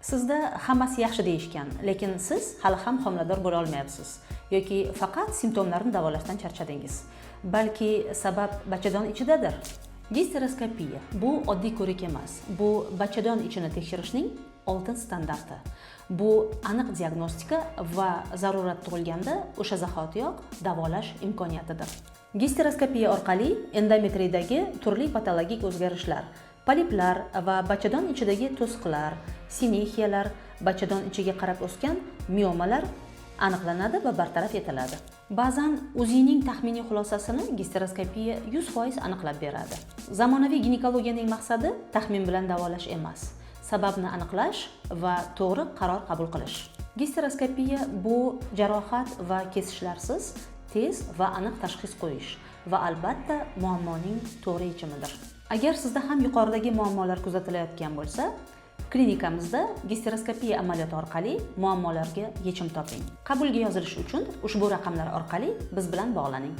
Sizda hammasi yaxshi deyishgan, lekin siz hali ham homilador bo'la olmayapsiz yoki faqat simptomlarni davolashdan charchadingiz. Balki sabab bachadon ichidadir? Gisteroskopiya bu oddiy ko'rik emas. Bu bachadon ichini tekshirishning oltin standarti. Bu aniq diagnostika va zarurat tug'ilganda o'sha zahotiyoq davolash imkoniyatidir. Gisteroskopiya orqali endometriydagi turli patologik o'zgarishlar, poliplar va bachadon ichidagi to'siqlar, sinexiyalar, bachadon ichiga qarab o'sgan miomalar aniqlanadi va bartaraf etiladi. Ba'zan UZIning taxminiy xulosasini gisteroskopiya 100% aniqlab beradi. Zamonaviy ginekologiyaning maqsadi taxmin bilan davolash emas, sababni aniqlash va to'g'ri qaror qabul qilish. Gisteroskopiya bu jarohat va kesishlarsiz tez va aniq tashxis qo'yish va, albatta, muammoning to'g'ri yechimidir. Agar sizda ham yuqoridagi muammolar kuzatilayotgan bo'lsa, klinikamizda gisteroskopiya amaliyoti orqali muammolarga yechim toping. Qabulga yozilish uchun ushbu raqamlar orqali biz bilan bog'laning.